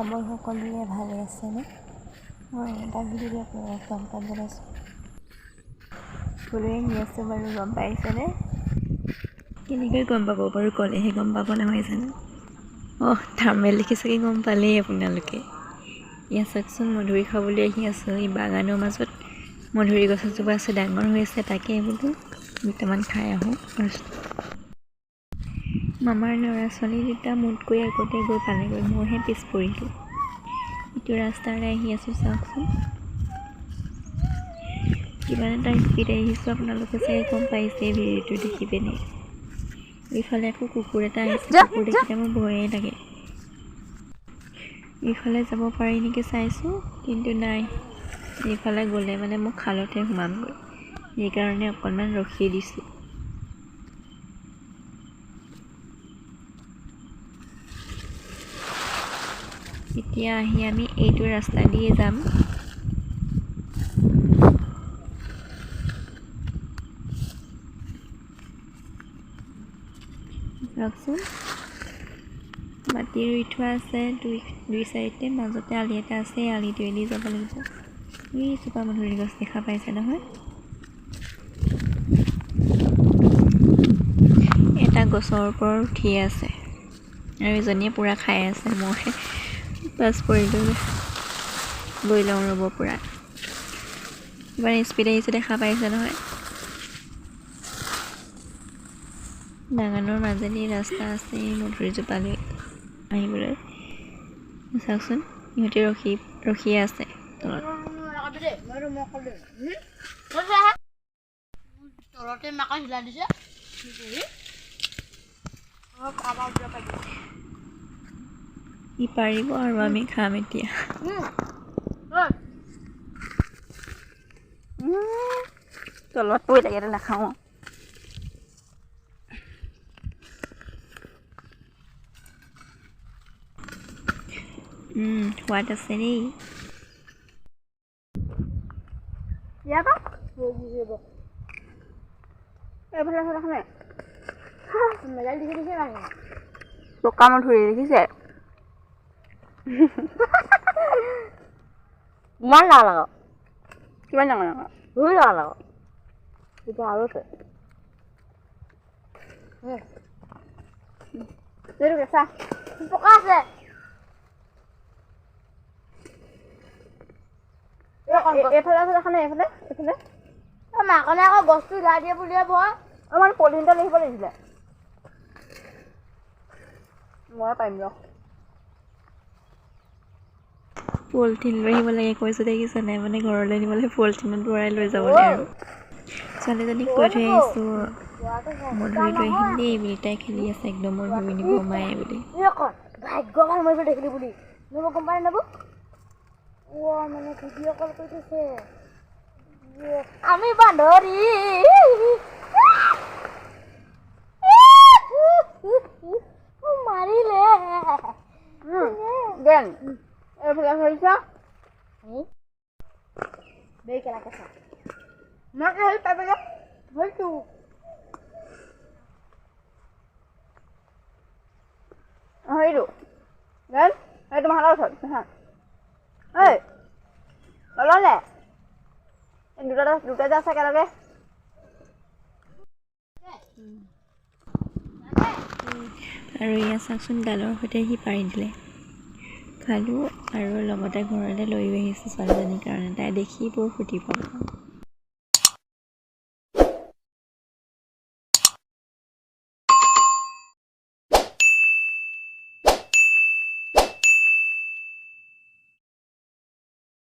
খবৰ সকলোৰে ভালে আছেনে? মই এটা ভিডিঅ' আপোনালোকক স্বাগতম জনাইছোঁ। ক'লৈ আহি আছোঁ বাৰু গম পাইছেনে? কেনেকৈ গম পাব বাৰু, ক'লেহে গম পাব নহয় জানো? অহ, থাম্বনেইল দেখি চাগে গম পালেই আপোনালোকে। ইয়াত চাওকচোন, মধুৰি খাবলৈ আহি আছোঁ। এই বাগানৰ মাজত মধুৰি গছ এজোপা আছে, ডাঙৰ হৈ আছে, তাকে বোলো দুটামান খাই আহোঁ। মামাৰ ল'ৰা ছোৱালী দুটা মোতকৈ আগতে গৈ পালেগৈ, মইহে পিছ পৰিলোঁ। ইটো ৰাস্তাৰে আহি আছোঁ, চাওকচোন কিমান এটা স্পীড আহিছোঁ, আপোনালোকে চাগে গম পাইছে ভিডিঅ'টো দেখি পিনে। ইফালে আকৌ কুকুৰ এটা আহিছে, কুকুৰ দেখিলে মোৰ ভয়ে লাগে। ইফালে যাব পাৰি নেকি চাইছোঁ, কিন্তু নাই, এইফালে গ'লে মানে মই খালতে সোমামগৈ, সেইকাৰণে অকণমান ৰখি দিছোঁ। এতিয়া আহি আমি এইটো ৰাস্তা দিয়ে যাম। চাওকচোন, মাটি ৰুই থোৱা আছে দুই দুই চাইডে, মাজতে আলি এটা আছে, এই আলিটোৱেদি যাব লাগিব। এইজোপা মধুৰি গছ দেখা পাইছে নহয়? এটা গছৰ ওপৰত উঠিয়ে আছে আৰু এজনীয়ে পূৰা খাই আছে, মই পাছ পৰিলোঁ। গৈ লওঁ ৰ'ব, পূৰা ইমান স্পীড আহিছে দেখা পাইছে নহয়? বাগানৰ মাজেদি ৰাস্তা আছে এই মধুৰিজোপালৈ আহিবলৈ। চাওকচোন, ইহঁতি ৰখি ৰখিয়ে আছে তলত। তলতে মাকা হিলাই দিছে। ই পাৰিব আৰু আমি খাম এতিয়া। তলত পৰি থাকে, নাখাওঁ। সোৱাদ আছে দেই। ইয়াৰ পৰা এইফালে দেখা নাই, মেডেল দিছে দিছে নাই, পকা মধুৰি দেখিছে? ইমান ডাঙৰ ডাঙৰ, কিমান ডাঙৰ ডাঙৰ, বহুত ডাঙৰ ডাঙৰ। এতিয়া আৰু আছে, এইটো কেঁচা পকা আছে। এইফালে আছে, দেখা নাই? এইফালে এইফালে মাকনে আকৌ গছটো হিলাই দিয়ে বুলিয়ে ভয়। অ, মানে পলিথিন এটা লিখিব লাগিছিলে, মই পাৰিম ৰ। পলিথিন লৈ আহিব লাগে কৈছোঁ, দেখিছে নাই? মানে ঘৰলৈ নিবলৈ পলিথিনত ভৰাই লৈ যাবলৈ। আৰু ছোৱালীজনীক কৈ থৈ আহিছোঁ মধুৰি লৈ আহিম দেই বুলি। তাই খেলি আছে একদম, মধুৰি নিব মায়ে বুলি। ভাগ্য ভাল মই দেখিলি বুলি নব, গম পাই নব। মানে ভিডিঅ' কল কৰি থৈছে, আমি বান্ধৰি মাৰিলে। এইফালে ধৰিছা। বেই কেলা কেঁচা। মই হেৰি পাই ধৰিছো। হেৰিটো দেন, এই তোমাৰ হাতৰ ওচৰত হা। ঐ, ওলালে দুটা দুটা যে আছে একেলগে। আৰু এয়া চাওকচোন, ডালৰ সৈতে সি পাৰি দিলে, খালোঁ আৰু লগতে ঘৰলৈ লৈও আহিছোঁ ছোৱালীজনীৰ কাৰণে, তাই দেখি বৰ ফূৰ্তি পাব।